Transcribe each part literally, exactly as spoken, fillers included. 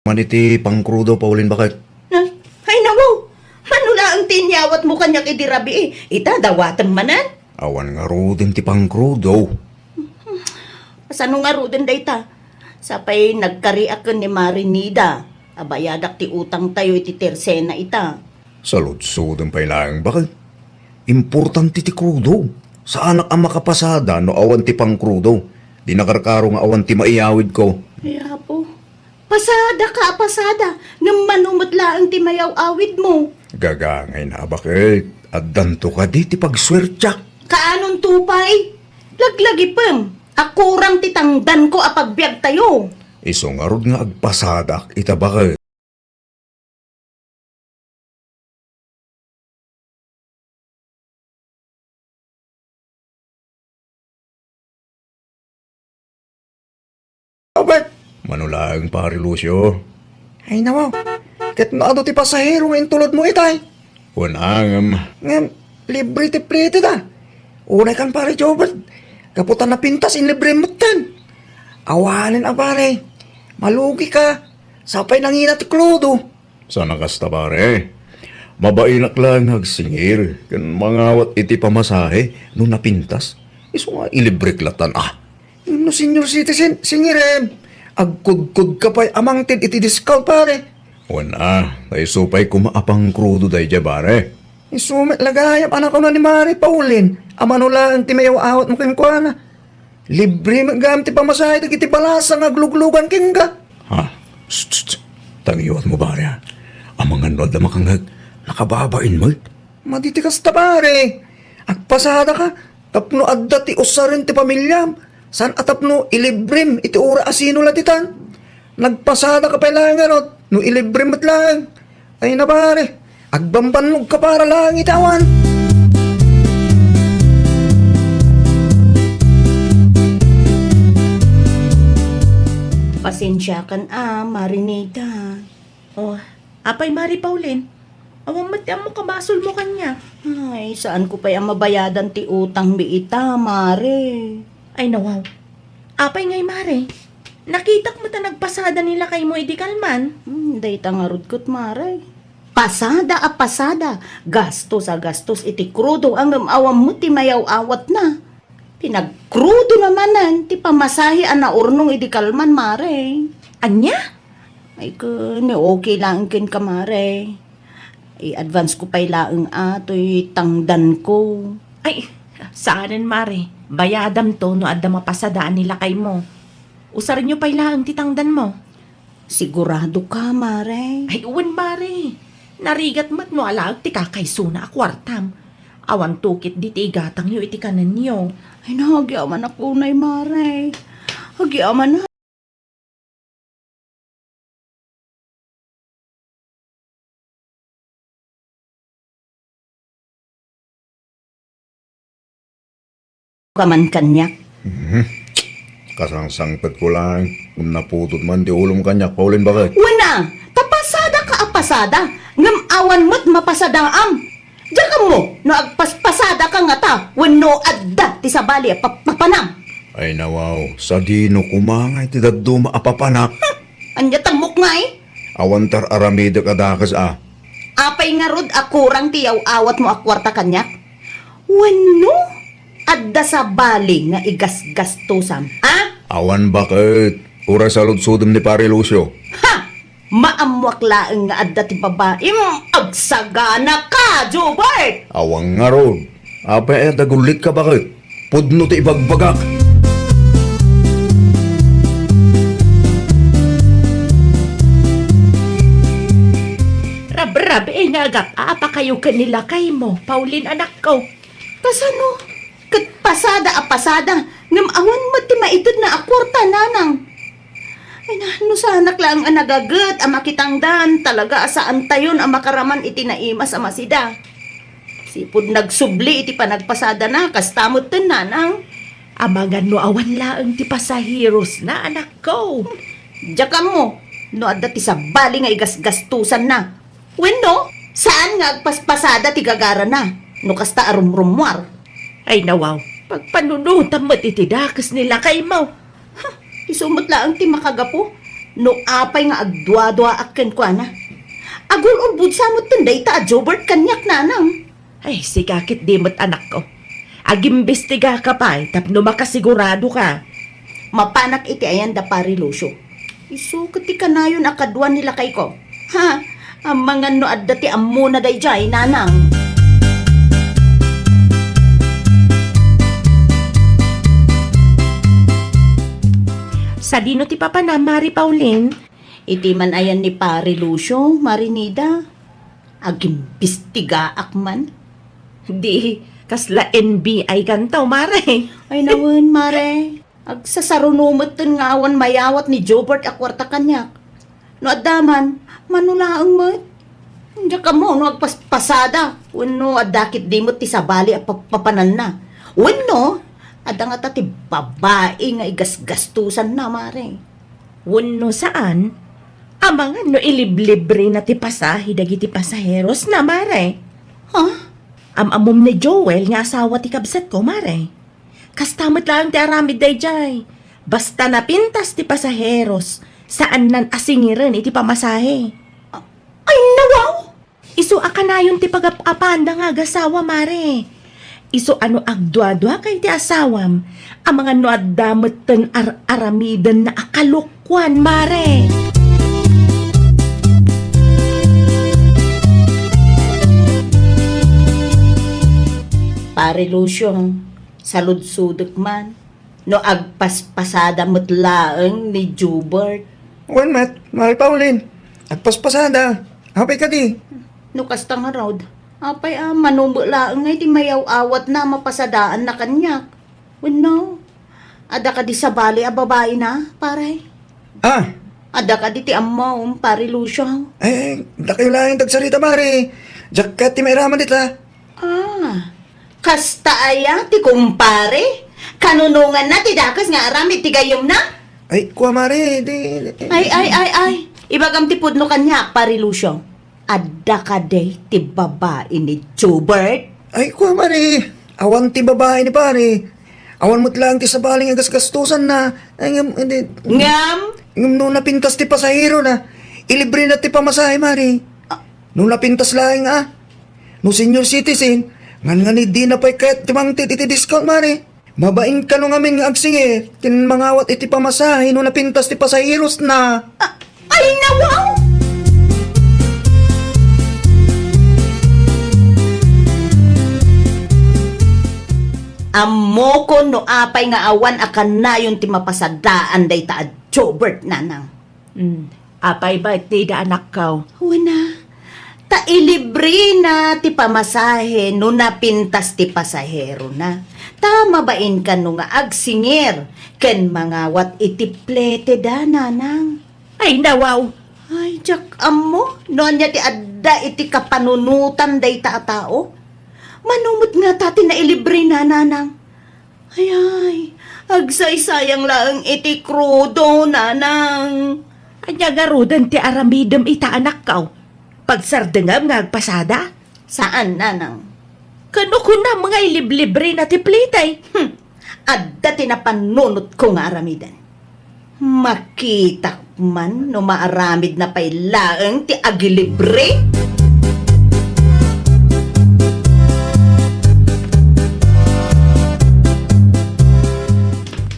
man iti pangkrudo, Pauline, baket? Na, ay, nawaw! Mano laeng ti inyawatmo kaniak idi rabii? Ita, dawatem manen? Awan ngaruden ti pangkrudo. Kasano ngaruden dayta? Sapay nagkariak ken ni Mari Nida. Abayadak ti utangtayo iti tersena ita. Saludsodem pay laeng, baket. Importante ti krudo. Saanak a makapasada no awan ti pangkrudo. Di nakarkaro nga awan ti maiyawidko. Ay, Apo. Pasadaka a pasada, ngem mano met laeng ti mayaw-awidmo. Gagangayna a baket, addanto kadi ti pagsuertiak? Kaanonto pay? Laglagipem a kurang ti tangdanko a pagbiagtayo. Isu ngarud nga agpasadak ita, baket. Abet, mano laeng, Pare Lucio? Ay, nawaw. Ket no adu ti pasahero nga intulodmo itay? Wen, ngem. Ngem, libre ti plete da. Unay kan, Pare Jobert. Gapu ta napintas, inlibre metten. Awanen a, pare. Malugi ka. Sapay nangina ti krudo. Sana kasta, pare. Mabainak laeng nga agsingir ken mangawat iti pamasahe no napintas. Isu nga ilibrek latan, a. Ngem no senior citizen, singirem. Agkudkod ka pay a mangted iti discount, pare. Wen, a, ta isu pay koma a pangkrudo daydiay, pare. Isu met la gayam a nakuna ni Mari Pauline a mano laeng ti mayaw-awatmo kenkuana. Libre met gayam ti pamasahe dagiti balasa nga agluglugan kenka. Ha? Tst, tst, tst. Tangiwatmo, pare, a. Amangan no adda makangngeg, nakababain met. Madi ti kasta, pare. Agpasadaka tapno adda ti usaren ti pamiliam, saan a tapno ilibrem iti uray asino la ditan. Nagpasadaka pay laeng ngarud no ilibrem met laeng. Ay na, pare, agbambannogka para laeng iti awan. Pasensiakan a, Mari Nida. Oh, apay, Mari Pauline? Awan met ti ammok a basolmo kaniak. Ay, saanko pay a mabayadan ti utangmi ita, Mare. Ay, nawaw. Apay ngay, Mare? Nakitak met a nagpasada ni lakaymo idi kalman. Hmm, dayta ngarud ket, Mare. Pasada a pasada, gastos a gastos iti krudo, ngem awan met ti mayaw-awatna. Pinagkrudona manen ti pamasahe a naurnong idi kalman, Mare. Ania? Ay, ken, okay laeng kenka, Mare. I-advance ko pay laeng a toy tangdanko. Ay, saanen, Mare. Bayadamto no adda mapasadaan ni lakaymo. Usarenyo pay laeng ti tangdanmo. Sigurado ka, Mare? Ay, wen, Mare. Narigat met no alaek ti kakaysona a kuartam. Awan tukit di ti igatangyo iti kanenyo. Ay, nagiamanak unay, Mare. Agiamanak. Ka man kaniak. Mhm. Kasangsangpetko laeng, ngem naputod man ti ulom kaniak, Pauline, baket. Wen a, ta pasada ka a pasada, ngem awan met mapasadaam. Diak ammo no agpaspasada ka ngata wenno adda ti sabali a papapanak. Ay, nawaw, sadino koma ngay ti dadduma a papanak? Ania tammok ngay? Awan tar-aramidek a dakes a. Apay ngarud a kurang ti yaw-awatmo a kuarta kaniak? Wenno adda sabali nga igasgastusam, a? Awan baket. Uray saludsodem ni Pare Lucio. Ha! Maammoak laeng nga adda ti babaim. Agsagana ka, Jobert! Awan ngarud. Apay a dagullit ka, baket? Pudno ti ibagbagak. Rabrabii nga agat-apakayo ken ni lakaymo, Pauline, anakko. Kasano? Ket pasada a pasada, ngem awan met ti maitedna a kuarta, nanang. Ay na, no saanak laeng a nagaget a makitangdan, talaga a saantayon a makaraman iti naimas a masida. Sipud nagsubli iti panagpasadana, kasta metten, nanang. Amangan no awan laeng ti pasaherosna, anakko. Diak ammo no adda ti sabali nga igasgastusanna. Wenno, saan nga agpaspasada ti gagarana no kasta a rumrummuar? Ay, nawaw, pagpanunotam met iti dakes ni lakaymo. Ha, isu met laeng ti makagapu. No apay nga agduaduaak kenkuana, agul-ulbod sa metten dayta a Jobert kaniak, nanang. Ay, sika ketdi met, anakko. Agimbistigaka pay tapno makasiguradoka. Mapanak iti ayan da Pari Lucio. Isu ket ti kanayon a kadua ni lakayko. Ha? Amangan no adda ti ammona daydiay, nanang. Sadino ti papanam, Mari Pauline? Iti man ayan ni Pari Lucio, Mari Nida. Agimbestigaak man. Di, kasla N B I kanto, Mare. Ay, nawen, Mare. Agsasaruno metten nga awan mayawat ni Jobert a kuarta kaniak. No adda man, mano laeng met. Diak ammo no agpaspasada wenno adda ketdi met ti sabali a pap-, papananna. Wenno, adda ngata ti babai nga igasgastosanna, Mare. Wenno saan, amangan no iliblibrena ti pasahe dagiti pasaherosna, Mare. Ha? Am-ammom ni Joel nga asawa ti kabsatko, Mare. Kasta met laeng ti aramid daydiay. Basta napintas ti pasaheros, saannan a singiren iti pamasahe. Ay, nawaw! Isu a kanayon ti pagap-apanda nga agasawa, Mare. Isu a no agduaduaka iti asawam, amangan no adda metten ar-aramidenna a kalokuan, Mare. Pare Lucio, saludsodek man no agpaspasada met laeng ni Jubert. Wen met, Mari Pauline, agpaspasada. Apay kadi? No kasta ngarud, apay a mano met laeng nga iti mayaw-awatna a mapasadaanna kaniak? Wenno, adda kadi sabali a babaina, pare? Ah. Adda kadi ti ammom, Pare Lucio? Eh, dakayo laeng ti agsarita, Mari. Diak kayat ti mairaman dita. Ah, kasta aya ti kumpare? Kanunonganna ti dakes nga aramid ti gayyemna? Ay, kua, Mari, di, di. Ay, ay, ay, ay. Ibagam ti pudno kaniak, Pare Lucio. Adda kadi ti babai ni Jubert? Ay, kua, Mari. Awan ti babai ni pare. Awan met laeng ti sabali nga gasgastosanna. Ay, ngem, hindi. Ngem? Ngem no napintas ti pasahero na, ilibre na ti pamasahe, Mari. Ah. No napintas laeng, ah. No senior citizen, ngan, ngan dina pay kayat ti mangted iti discount, Mari. Mabain kano ngamin nga agsingir ken mangawat iti pamasahe no napintas ti pasaheros na. A-, ay, nawaw! Ammokon no apay nga awan a kanayon ti mapasadaan dayta a Jobert, nanang. Hmm. Apay met dayta, anakko? Wen a, ta ilibrena ti pamasahe no napintas ti pasaherona. Ta mabain kano nga agsingir ken mangawat iti plete da, nanang. Ay, nawaw! Ay, diak ammo no ania ti adda iti kapanunotan dayta a tao. Mano met ngata ti nailibrena, nanang? Ay, ay, agsaysayang laeng iti krudo, nanang. Ania ngaruden ti aramidem ita, anakko? Pagsardengam nga agpasada? Saan, nanang. Ken no kunam nga iliblibrena ti plete? Hmm, adda ti napanunotko nga aramiden. Makitak man no maaramidna pay laeng ti agilibre.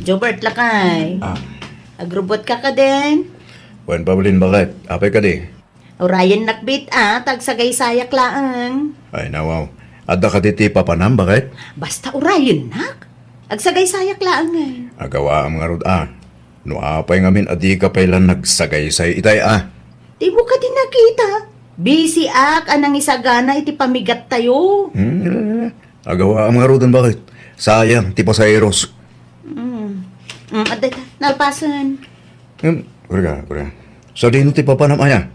Jobert, lakay. Ah. Agrubotka kadin? Wen, Paulin, bakit? Apay kadi? Urayennak bit, a, ta agsagaysayak laeng. Ay, nawaw. Adda kadi ti papanam, bakit? Basta urayennak. Agsagaysayak laeng, ay. Agawaam ngarud, a. No apay ngamin a dika pay la nagsagaysay itay, a. Dimo kadi nakita? Busy ak a nangisagana iti pamigattayo. Hmm, agawaam ngaruden, bakit? Sayang ti pasaheros. Mm. Mm, adda ita. Nalpasen. Hmm, kurga, kurga. Sadino ti papanam aya?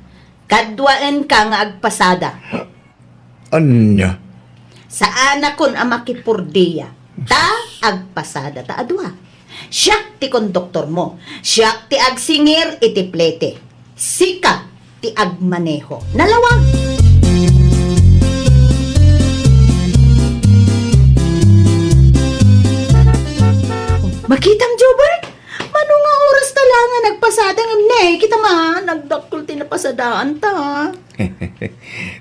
Kaduaenka nga agpasada. Ania? Saanakon a makipurdia. Ta agpasada ta a dua. Siak ti konduktormo. Siak ti agsingir iti plete. Sika ti agmaneho. Nalawag! Makitam, Jobert? Mano nga oras ta Ania nga nagpasada ngem ne, kita man, nagdakkel ti napasadaanta.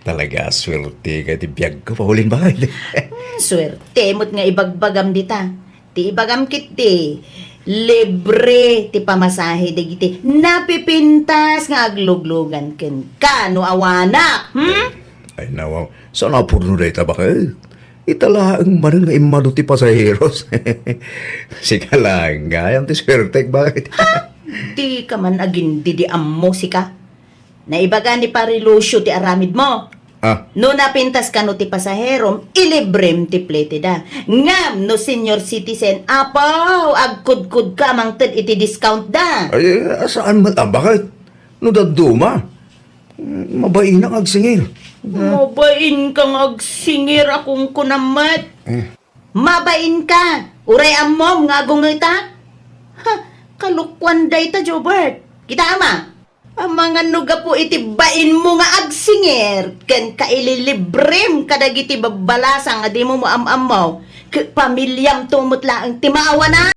Talaga, suerte ka ti biagko, Pauline, bakit? Hmm, suerte met nga ibagbagam dita. Ti ibagam ketdi, libre ti pamasahe dagiti napipintas nga agluglugan kenka no awanak, hmm? Ay, nawaw. Saan a purno dayta, bakit? Ita laeng manen nga immadu ti pasaheros. Sika laeng gayam ti suertek, bakit? Ha? Dika man agindidi ammo, sika. Naibaga ni Pare Lucio ti aramidmo. Ah. No napintas kano ti pasaherom, ilibrem ti pleteda. Ngem no senior citizen, apaw, agkudkodka a mangted iti discount da. Ay, saan met a, bakit? No dadduma, mabainak nga agsingir. Mabainka nga agsingir a kunkunam met. Eh. Mabainka! Uray ammom nga agungetak? Ha, kalokuan dayta, Jobert. Kitaem a? Amangan no gapu iti bainmo nga agsingir ken kaililibrem kadagiti babbalasang a dimo maam-ammo, ket pamiliamto met laeng ti maawanan.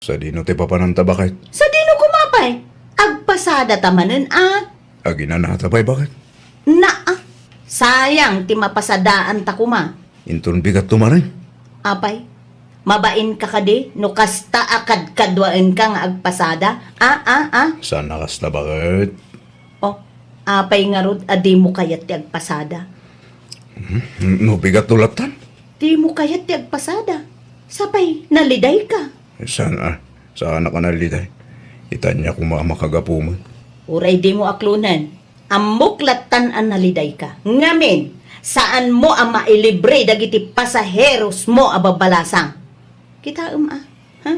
Sadino ti papananta, bakit? Sadino koma pay? Agpasadata manen a. Aginanata pay, bakit? Naa, sayang ti mapasadaanta koma. Inton bigatto, Mare? Apay, mabainka kadi no kasta a kadkaduaenka nga agpasada? A, a, a? Saan a kasta, bakit? Oh, apay ngarud a dimo kayat ti agpasada? Hmm? No bigatto lattan? Dimo kayat ti agpasada. Sapay, nalidayka. Saan a? Saanak a naliday? Itanya koma a makagapumen. Uray dimo aklonen. Ammok lattan a nalidayka. Ngamin, saanmo a mailibre dagiti pasaherosmo a babbalasang. Kitaem a, ha?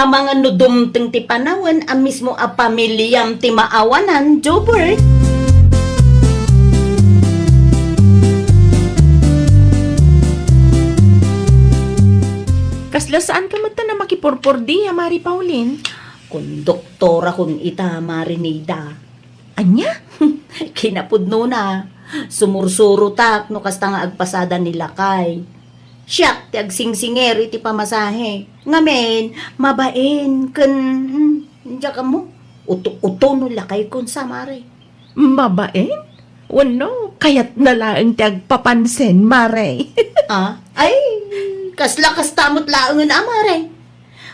Amangan no dumteng ti panawen a mismo a pamiliam ti maawanan, Jobert. Kasla saanka met a makipurpordia, Mari Pauline? Konduktorakon ita, Mari Nida. Ania? Kinapudnona, sumursurotak no kasta nga agpasada ni lakay. Siak ti agsingsingir iti pamasahe. Ngamin, mabain ken, hmm, diak ammo. Uto-uto no lakay kon sa, Mare. Mabain? Wenno, kayatna laeng ti agpapansin, Mare? Ah? Ay, kasla kasta met laengen a, Mare.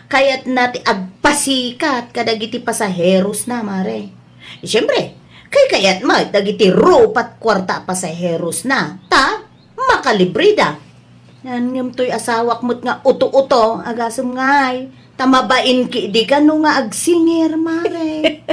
Kayatna ti agpasikat kadagiti pasaherosna, Mare. Siempre, kaykayat met dagiti rupat kuarta a pasaherosna, ta makalibreda. Ngem toy asawak met nga uto-uto, agasem ngay, ta mabain ketdi kano nga agsingir, Mare.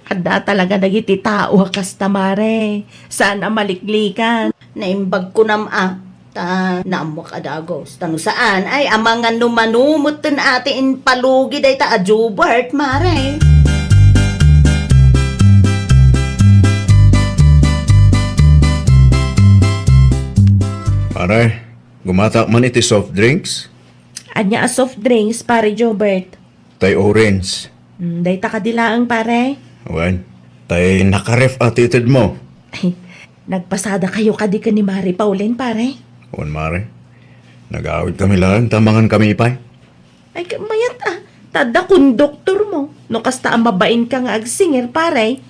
Adda talaga dagiti tao a kasta, Mare. Saan a maliklikan. Naimbag kunam a. Ta naammoak a dagus. Ta no saan, ay, amangan no mano metten a ti impalugi dayta a Jubert, Mare. Pare, gumatak man iti soft drinks? Ania a soft drinks, Pare Jubert? Tay orange. Mm, dayta kadi laeng, pare. Wen, tay nakaref a ti ited mo. Ay, nagpasada kayo kadi ken ni Mare Pauline, pare? Wen, Mare. Nagawid kami laeng ta mangan kami pay. Ay, ka-, mayat, ah. Ta adda konduktor mo. No kasta a mabain ka nga agsingir, pare.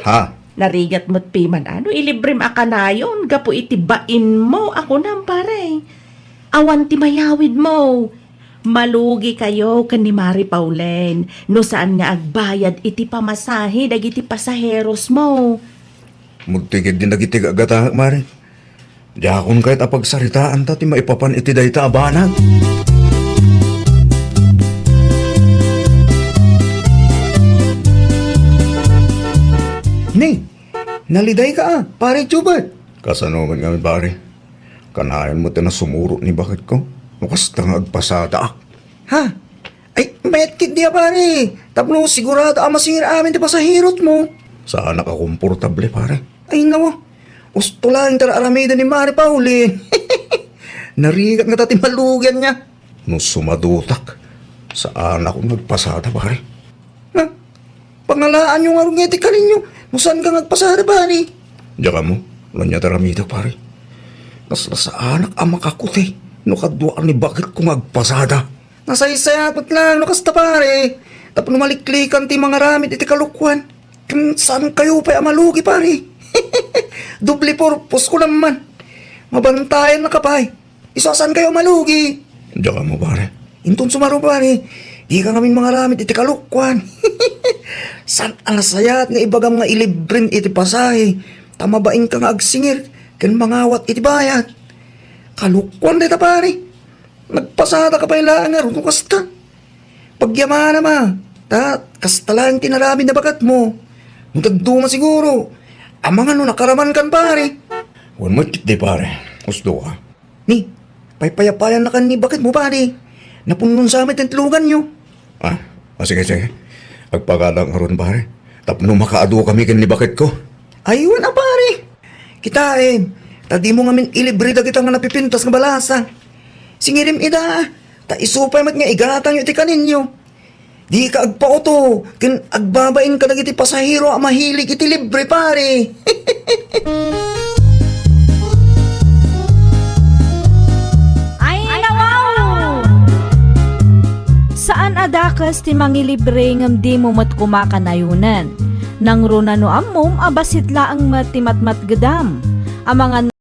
Ha? Narigat mo't piman, ano, ilibrem a kanayon, gapu iti bain mo, a kunam, pare. Awan ti mayawid mo. Malugi kayo ken ni Mare Pauline no saan nga agbayad iti pamasahe dagiti pasaheros mo. Mudtigid din dagiti gagataak, Mare. Diakon kayat a pagsaritaan ta ti maipapan iti dayta a banag. Ni, naliday ka, ah, Pare Jubert. Kasano man ngamin, pare? Kanayon met a nasumurot ni baketko. No kasta nga agpasadaak. Ha? Ay, mayat ketdi a, pare. Tapno sigurado a masingir amin ti pasaherot mo. Saanak a komportable, pare. Ay, nawa. Usto laeng ti ar-aramiden ni Mare Pauline. Narigat nga ta ti malugian niya. No sumadutak, saanak nga agpasada, pare. Ha? Pangalaanyo ngarud nga iti kaninyo, no saan ka nga agpasada, pare? Diak ammo, no ania ti aramidek, pare. Kasla saanak a makakuti, no kaduaan ni baketko nga agpasada. Nasaysayat met laeng no kasta, pare. Tapno maliklikan ti mangaramid iti kalokuan. Ken saan kayo pay a malugi, pare. Doble purpose ko naman. Mabantayan na ka pay. Isu a saan kayo malugi. Diak ammo, pare. Inton sumaro, pare, di ka ngamin mangaramid iti kalokuan. Saan a nasayaat nga ibagam nga ilibrem iti pasahe, ta mabain ka nga agsingir ken mangawat iti bayad. Kalokuan dayta, pare. Nagpasada ka pay laeng ngarud no kasta. Pagyamanam a, ta kasta laeng ti inaramid a baketmo. No dadduma siguro, amangan no nakaraman kan, pare. Wen met ketdi, pare. Usto ka. Ni, paypayapayan na kan ni baketmo, pare. Napunnon sa met ti luganyo. Ah, ah, sige, sige. Agpagadak ngarud, pare. Tapno makaadu kami ken ni baketko. Ay, wen a, pare. Kitaem, ta dimo ngamin ilibre dagita nga napipintas nga balasang. Singirem ida, ta isu pay met nga igatangyo iti kaninyo. Dika agpauto, ken agbabain kadagiti pasahero a mahilig iti libre, pare. Ay, nawaw! Saan a dakes ti mangilibre ngem dimo met koma kanayonen. Nangruna no ammom a bassit laeng met ti matmatgedam. Amangan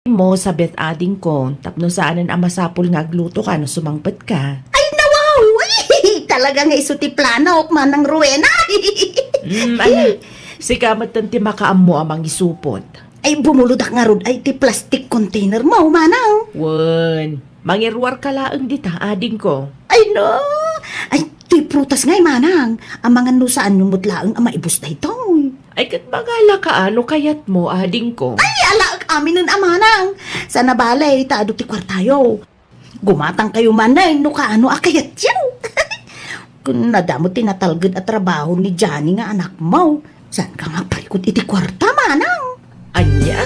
mo, sabet adingko, tapno saanen a masapul nga aglutoka no sumangpetka. Ay, nawaw! Ay, talaga nga isu ti planok, Manang Rowena. Mm, ala, sika metten ti makaammo a mangisupot. Ay, bumuludak ngarud ay ti plastic container mo, Manang. Wen, mangiruarka laeng dita, adingko. Ay, no! Ay, ti prutas ngay, Manang. Amangan no saanyo met laeng a maibus daytoy. Ay, ket magalaka, a, no kayatmo, adingko. Ay, alaek aminen a, Manang. Saan a bale, ta adu ti kuartayo. Gumatangkayo manen no kaano a kayatyo. Kun nadamot ti natalged a trabaho ni Johnny nga anakmo, saanka nga agparikut iti kuarta, Manang? Ania?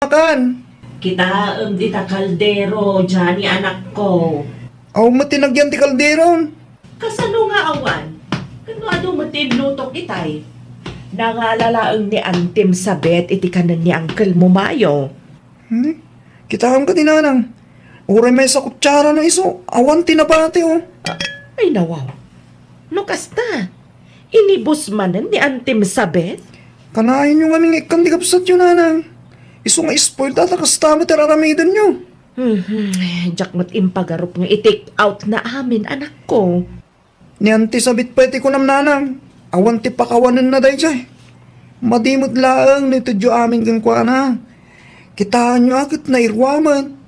Makan. Kitaem dita kaldero, Johnny, anakko. Awan met ti nagyan ti kaldero. Kasano nga awan? Ket no adu met ti inlutok itay? Nangala laeng ni Antim Sabet iti kanen ni Uncle mo Mayo. Hmm? Kitaem kadi, Nanang. Uray maysa kutsara no isu, awan ti nabati, o. Ay, nawaw. No kasta, inibus manen ni Antim Sabet? Kanayon yo ngamin nga ikkan ti kabsat yo, Nanang. Isu nga spoiled a ta kasta met ti ar-aramiden yo. Mhm. Diak met impagarup nga i-take out na amin, anakko. Ni Auntie Sabit pay ti kunam, Nanang, awan ti pakawanenna daydiay. Madi met laeng no itedyo amin kenkuana. Kitaenyo a ket nairuamen.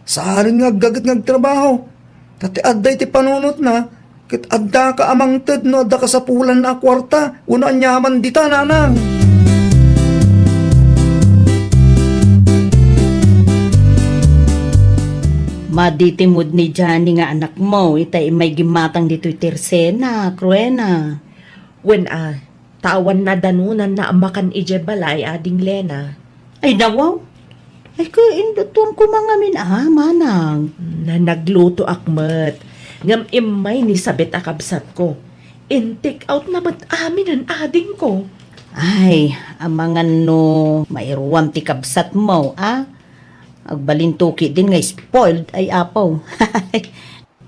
Saanen nga aggaget nga agtrabaho. Ta ti adda iti panunotna, ket addaka a mangted no adda kasapulanna a kuarta wenno aniaman dita, Nanang. Madi ti mood ni Johnny nga anakmo, ita immay gimmatang ditoy tersenak, Rowena. Wen a, ta awan nadanonanna a makan idiay balay, Ading Lena. Ay, nawaw. Ay, kaindutuan ko mangamin a, Manang. Na, naglutoak met. Ngem immay ni Sabet a kabsatko. In-take out na met aminen, adingko. Ay, amangan no mairuam ti kabsatmo, a? Agbalinto ketdin nga spoiled, ay apo.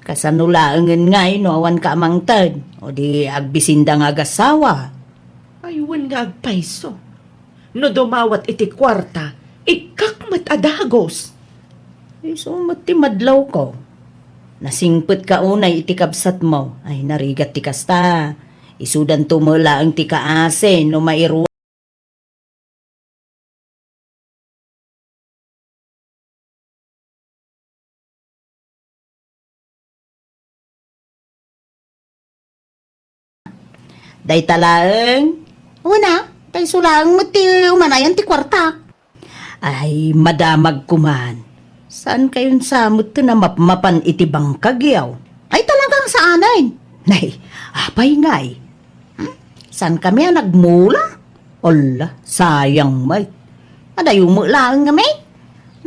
Kasano laengen ngay no awanka a mangted? O di agbisinda nga agasawa? Ay, wen nga agpayso. No dumawat iti kuarta, ikkak met a dagus. Isu met ti madlawko. Nasingpetka unay iti kabsatmo. Ay, narigat ti kasta. Isudanto met laeng ti kaasi no mairuam. Dayta laeng? Wen a, ta isu laeng met ti umanayan ti kuarta. Ay, madamagko man. Saankayon sa met ti namapmapan iti bangkagyo? Ay, talagang saanen. Nay, apay ngay? Hmm? Saankami a nagmula? Ala, sayang met. Adayo met laeng ngamin.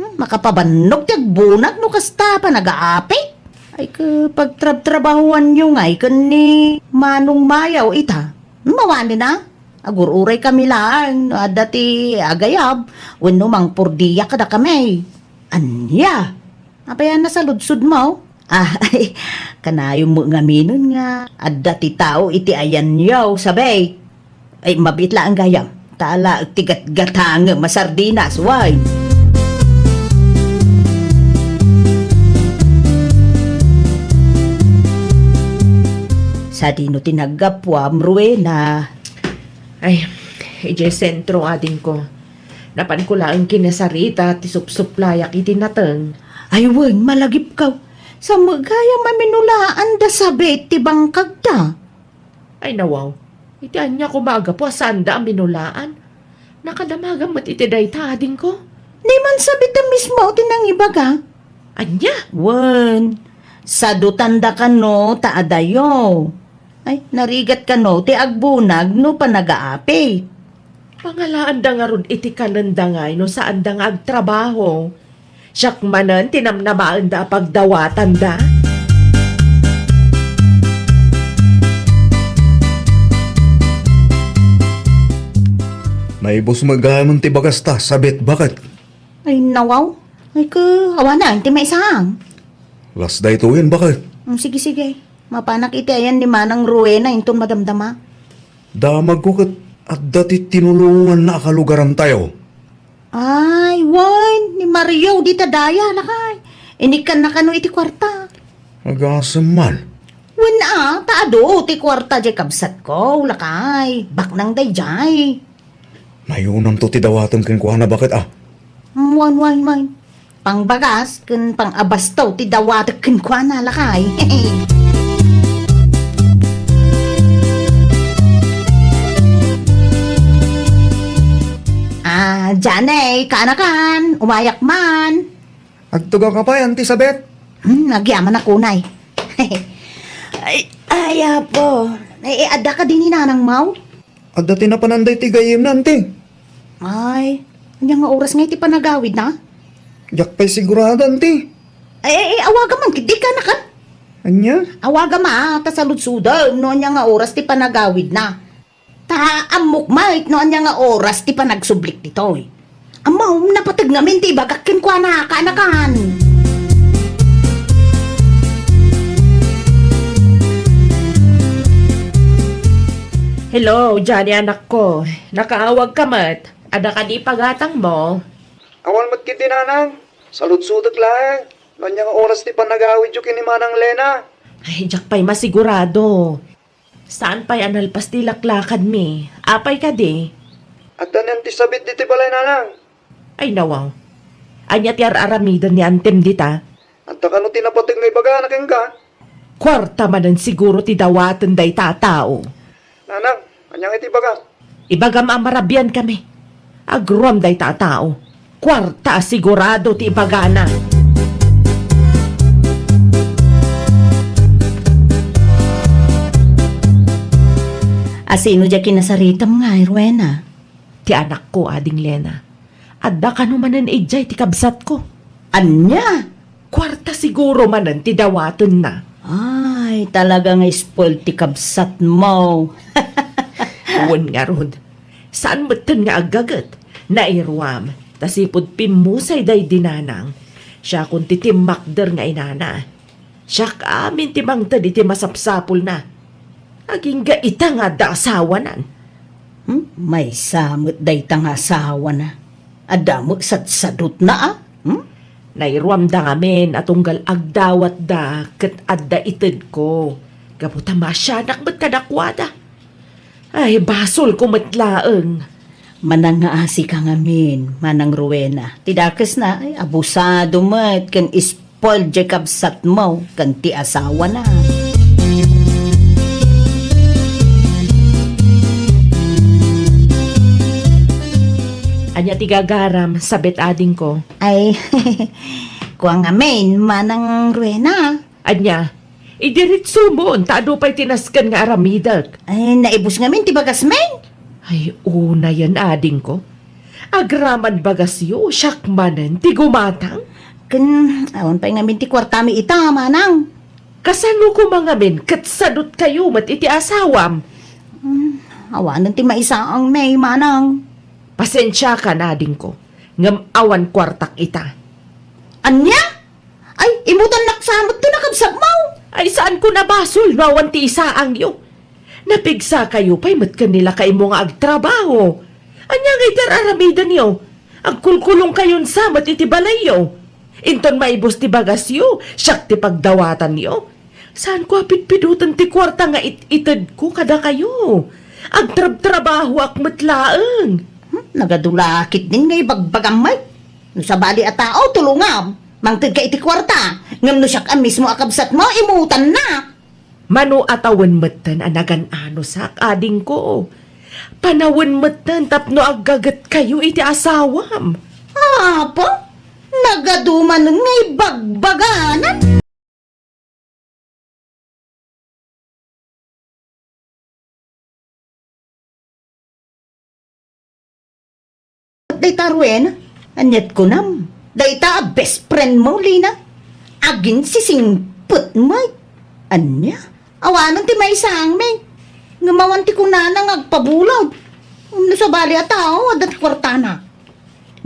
Hmm, makapabannog ti agbunag no kasta panagaapi. Ay, ket pagtrabtrabahuanyo ngay ken ni Manong Mayaw ita. Hmm, mawanen a? Agur-uray kami laeng no adda ti agayab wenno mangpordia kadakami. Ania? Apay a nasaludsodmo? Ah, ay, kanayon met ngaminen nga adda ti tao iti ayanyo, sabay. Ay, mabiit laeng gayam. Ta ala ti gatgatangem a sardinas, way. Sadino ti naggapuam, Rowena? Ay, idiay sentro, adingko. Napanko laeng kinasarita ti supsuplayak iti nateng. Ay wen, malagipkaw. Sa met gayam a minulaan da sabit ti bangkagda. Ay nawaw, iti ania koma a gapu a saanda a minulaan? Nakadamagam met iti dayta, adingko. Ni man sabit a mismo ti nangibaga. Ania? Wen, sadutan da kano ta adayo. Ay, narigat kano ti agbunag no panagaapit. Pangalaanda ngarud iti kanenda ngay no saanda nga agtrabaho. Siak manen ti namnamaenda a pagdawatanda. Naibus met gayam ti bagasta, sabit, baket. Ay, nawaw. Ay, ke, awanen ti maisang. Las daytoyen, baket. Mm, sige, sige. Mapanak iti ayan ni Manang Rowena inton madamdama. Damagko ket adda ti tinulonganna a kalugarantayo. Ay, wen, ni Mario, dita daya, lakay. Inikkanna kano iti kuarta. Agasem man. Wen a, ta adu ti kuarta jay kabsatko, lakay. Baknang dayjay. Nayunamto ti dawatem kenkuana, baket a. Wen, wen, wen. Pangbagas ken pangabastaw ti dawatek kenkuana, lakay. Ah, Janey, kaanakan, umayak man. Agtugawka pay, Auntie Sabet? Hmm, agyamanak unay. Ay, ay, apo. Ay, eh, adda kadi ni Nanang Mau? Adda ti napanan daytoy gayyemna, Auntie. Ay, ania nga oras nga iti panagawidna? Diak pay sigurado, Auntie. Ay, ay, ay, awagam man, di ka nakat. Ania? Awagam, ah, ta saludsodem no ania nga oras ti panagawidna. Ta ammok met no ania nga oras ti panagsublik ditoy. Ammom, napateg ngamin ti ibagak kenkuana, kaanakan. Hello, Johnny, anakko. Nakaawagka met. Adda kadi ipagatangmo? Awan met ketdi, Nanang. Saludsodek laeng no ania nga oras ti panagawidyo ken ni Manang Lena. Ay, diak pay masigurado. Saan pay a nalpas ti laklakadmi? Apay kadi? Adda ni Auntie Sabet ditoy balay, Nanang. Ay, nawaw. Ania ti ar-aramiden ni Antem dita? Adda kano ti napateg nga ibagana kenka? Kuarta manen siguro ti dawaten dayta a tao. Nanang, ania nga iti ibagam? Ibagam a marabiankami. Agruam dayta a tao. Kuarta a sigurado ti ibagana. A sino diay kinasaritam ngay, Rowena? Ti anakko, Ading Lena. Adda kano manen idiay ti kabsatko. Ania? Kuarta siguro manen ti dawatenna. Ay, talaga nga spoiled ti kabsatmo. Wen ngarud, saan metten nga aggaget. Nairuam, ta sipud pimmusay daydi Nanang. Siakon ti timmakder nga inana. Siak amin ti mangted iti masapsapulna. Agingga ita nga adda asawanan. Hmm? Maysa met dayta nga asawana. Adda met sadsadutna, a? Hmm? Nairuamda ngamin a tunggal agdawatda ket adda itedko. Gapu ta maasianak met kadakuada. Ay, basolko met laeng. Manangngaasika ngamin, Manang Rowena. Ti dakesna, ay, abusado met ken spoiled diay kabsatmo ken ti asawana. Ania ti gagaram, Sabet, adingko? Ay, kua ngamin, Manang Rowena. Ania? Idiretsomon, ta adu pay ti nasken nga aramidek. Ay, naibus ngamin ti bagasmi. Ay, unayen, adingko. Agraman bagasyo, siak manen ti gumatang. Ken, awan pay ngamin ti kuartami ita, manang. Kasano koma ngamin ket sadutkayo met iti asawam? Hmm, awanen ti maisaangmi, manang. Pasensiakan, adingko, ngem awan kuartak ita. Ania? Ay, imutannak sa met ti nakabsatmo. Ay, saanko a basol no awan ti isaangyo. Napigsakayo pay met ken ni lakaymo nga agtrabaho. Ania ngay ti ar-aramidenyo? Agkulkulongkayon sa met iti balayyo. Inton maibus ti bagasyo, siak ti pagdawatanyo. Saanko a pitpidoten ti kuarta nga it-itedko kadakayo. Agtrabtrabahoak met laeng. Hmm, nagadu la ketdin nga ibagbagam met. No sabali a tao, tulongam. Mangted ka iti kuarta, ngem no siak a mismo a kabsatmo, imutannak. Mano a tawen metten a nagan-anosak, adingko. Panawen metten tapno aggagetkayo iti asawam. Apo, nagadumanen nga ibagbaganan. Dayta Rowena, ania't kunam? Dayta a best friend mo, Lina? Aginsisingpet met. Ania? Awanen ti maisangmi. Ngem awan ti kunana nga agpabulod. Ngem no sabali a tao, adda ti kuartana.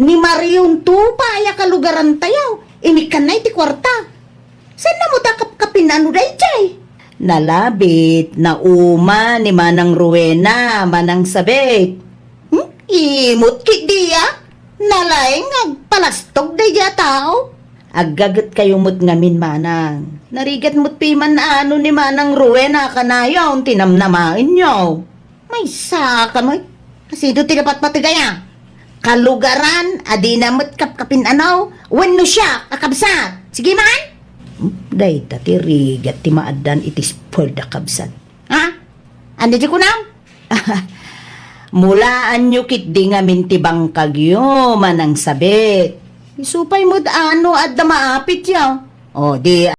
Ni Marion to pay a kalugarantayo, inikkanna iti kuarta. Saanna met a kapkapin-ano daydiay? Nalabit, nauma ni Manang Rowena, Manang Sabet. Hmm? Imot ketdi a? Nalaing nga agpalastog daydiay a tao? Aggagetkayo met ngamin, Manang. Narigat met piman ano ni Manang Rowena kanayon ti namnamaenyo. Maysa ka met. Asino ti napatpateg aya? Kalugaran a dina met kapkapin-ano wenno siak a kabsat? Sige man! Hmm, dayta ti rigat ti maaddan iti spoiled a kabsat. Ha? Ania ti kunam? Mulaanyo ketdi ngamin ti bangkagyo, Manang Sabet. Isu pay met ano adda maapityo. O, di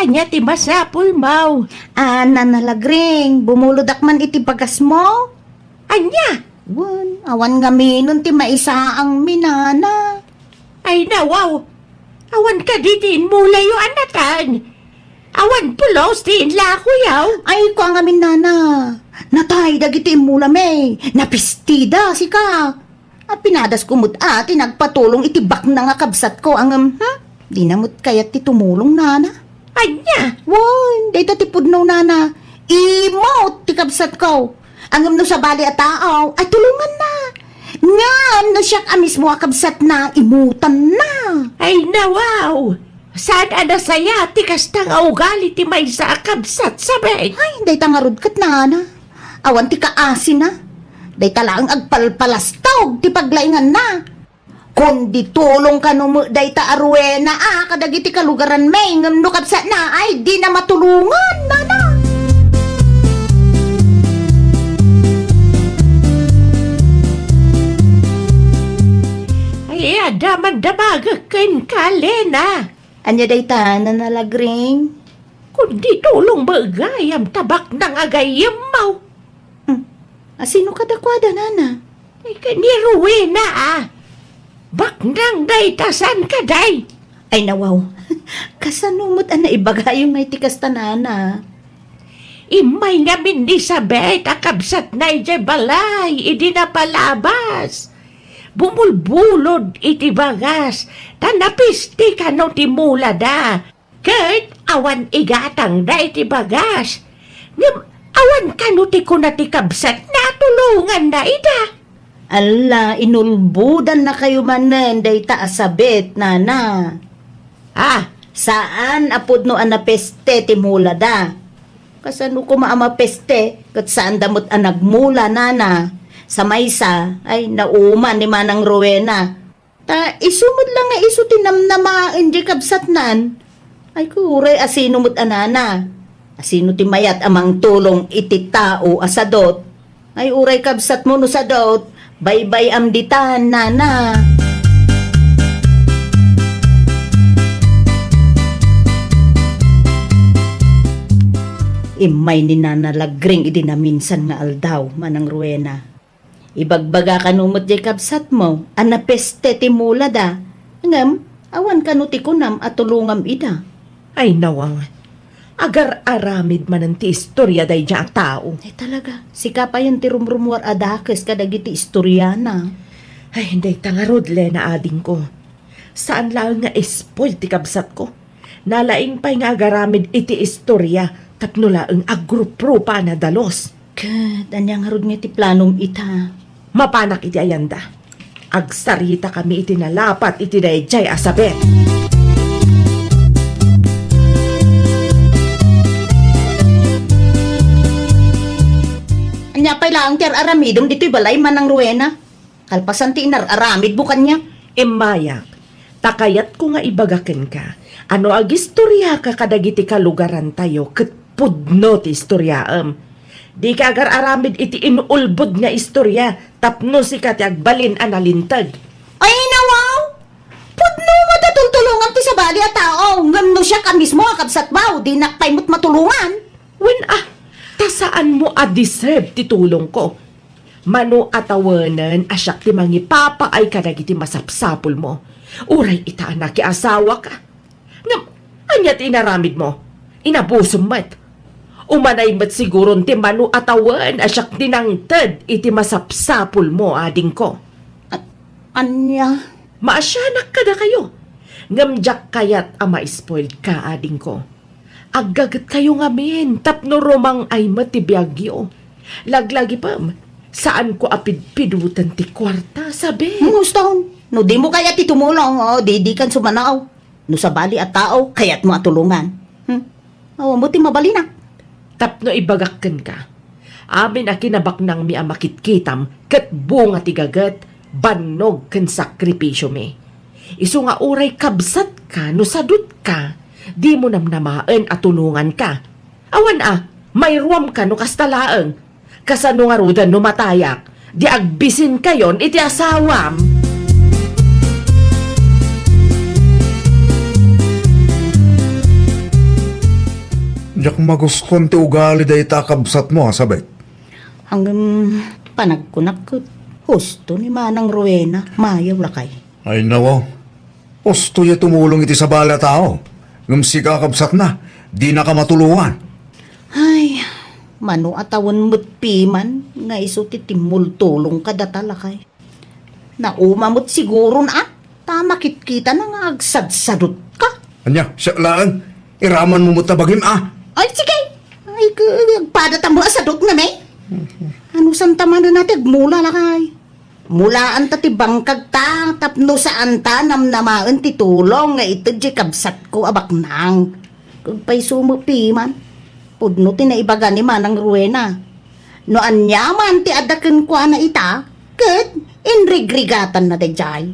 Ania ti masapulmo? Ah, Nana Lagring, bumulodak man iti bagasmo? Ania? Wen, awan ngamin ti maisaangmi, Nana. Ay, nawaw. Awan kadi ti inmulayo a natan. Awan pulos ti inlakoyo. Ay, kua ngamin, Nana. Natay dagiti immulami. Napistida, sika. A, pinadasko met a ti nagpatulong iti baknang a kabsatko, ngem, hmm? Dina met kayat ti tumulong, Nana. Ania? Wen, dayta ti pudno, Nana. Imot ti kabsatko. Ngem no sabali a tao, ay tulonganna. Ngem no siak a mismo a kabsatna, imutanna. Ay, nawaw! Saan a nasayaat ti kasta nga ugali ti maysa a kabsat, Sabet? Ay, dayta ngarud ket, Nana. Awan ti kaasina. Dayta laeng agpalpalastog ti paglainganna. Kundi tulong kano met dayta a Rowena a kadagiti kalugaranmi, ngem no kabsatna ay dina matulongan, Nana. Ay, adda man damagek kenka, Lena. Ania dayta, Nana Lagring? Kundi tulong met gayam ta baknang a gayyemmo. Hmm. Asino kadakuada, Nana? Ay, ken ni Rowena, a. Baknang dayta, saan kadi? Ay, nawaw. Kasano met a naibagayo nga iti kasta, Nana? Immay ngamin ni Sabet a kabsatna idiay balay idi napalabas. Bumulbulod iti bagas, ta napisti kano ti mulada. Ket awan igatangda iti bagas. Ngem awan kano ti kuna ti kabsatna a tulonganna ida. Alla, inulbodannakayo manen dayta a Sabet, Nana. Ah, saan a pudno a napeste ti mulada. Kasano koma a mapeste, ket saanda met a nagmula, Nana. Sa maysa, ay, nauma ni Manang Rowena. Ta isu met la nga isu ti namnamaen diay kabsatnan. Ay, uray asino met a Nana? Asino ti mayat a mangtulong iti tao a sadut? Ay, uray kabsatmo no sadut, baybay-am ditan, Nana. Immay ni Nana Lagring idi naminsan nga aldaw, Manang Rowena. Ibagbaga kano met jay kabsatmo a napeste ti mulada, ngem awan kano ti kunam a tulongam ida. Ay, nawang. Agar-aramid manen ti istoria daydiay a tao. Ay, talaga. Sika payen ti rumrumuar a dakes kadagiti istoriana. Ay, dayta ngarud, Lena, adingko. Saan laeng nga spoil ti kabsatko. Nalaing pay nga agaramid iti istoria tapno laeng agruprupa a nadalus. Ket ania ngarud nga ti planom ita? Mapanak iti ayanda. Agsaritakami iti nalapat iti daydiay a sabet. Ania pay laeng ti ar-aramidem ditoy balay, Manang Rowena? Kalpasan ti inar-aramidmo kaniak. Immayak, ta kayatko nga ibaga kenka a no agistoriaka kadagiti kalugarantayo ket pudno ti istoriaem. Dika agar-aramid iti inulbod nga istoria tapno sika ti agbalin a nalinteg. Ay, nawaw! Pudno met a tultulongam ti sabali a tao, ngem no siak a mismo a kabsatmo, dinak pay met matulongan. Wen a, ta saanmo a deserve ti tulongko. Mano a tawenen a siak ti mangipapaay kadagiti masapsapulmo. Uray ita a nakiasawaka. Ngem, ania ti inaramidmo? Inabusem met. Umanay met siguron ti mano a tawen a siak ti nangted iti masapsapulmo, adingko. A-, ania? Maasianak kadakayo. Ngem diak kayat a ma-spoiled ka, adingko. Aggagetkayo ngamin tapno rumang-ay met ti biagyo. Laglagipem, saanko a pidpiduten ti kuarta, sabi. Nguston, no dimo kayat ti tumulong, o, di, dikan sumanaw. No sabali a tao, kayatmo a tulongan. Hmm? Awan mo ti mabalinak. Tapno ibagak kenka, amin a kinabaknangmi a makitkitam ket bunga ti gaget, bannog ken sakripisiomi. Isu nga uray kabsatka no sadutka, dimo namnamaen a tulonganka. Awan a, mairuamka no kasta laeng. Kasano ngaruden no matayak, di agbisinkayon iti asawam? Diak magustuan ti ugali dayta a kabsatmo, a, Sabet. Ngem panagkunak ket, husto ni Manang Rowena, mayaw lakay. Ay, nawaw. Husto ya tumulong iti sabali a tao. Ngem sika a kabsatna, dinaka matulongan. Ay, mano a tawen met piman nga isu ti timmultulong kadata, lakay. Nauma met siguron a, ta makitkitana nga agsadsadutka. Ania, siak laeng, iramanmo met a bagim a. Ay, sige. Ay, ka-, agpadatam a sadutnam, e. Ano santa manen a ti agmula, lakay? Mulaanta ti bangkagta tapno saanta namnamaen ti tulong nga ited ti kabsatko a baknang. Agpayso met piman. Pudno ti naibaga ni Manang Rowena. No aniaman ti adda kenkuana ita, ket inrigrigatanna daydiay.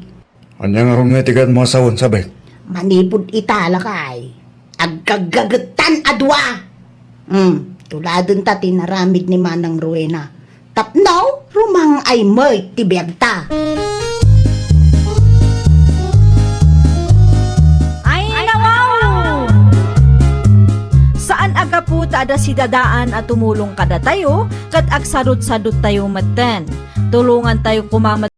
Ania ngarud nga iti kayatmo a sawen, Sabet? Manipud ita, lakay, agkaggagetan a dua. Hmm, tuladenta ti naramid ni Manang Rowena. Tapno, rumang-ay met ti biagta. Ay, nawaw! Saan a gapu ta adda sidadaan a tumulong kadatayo, ket agsadutsaduttayo metten. Tulongantayo koma met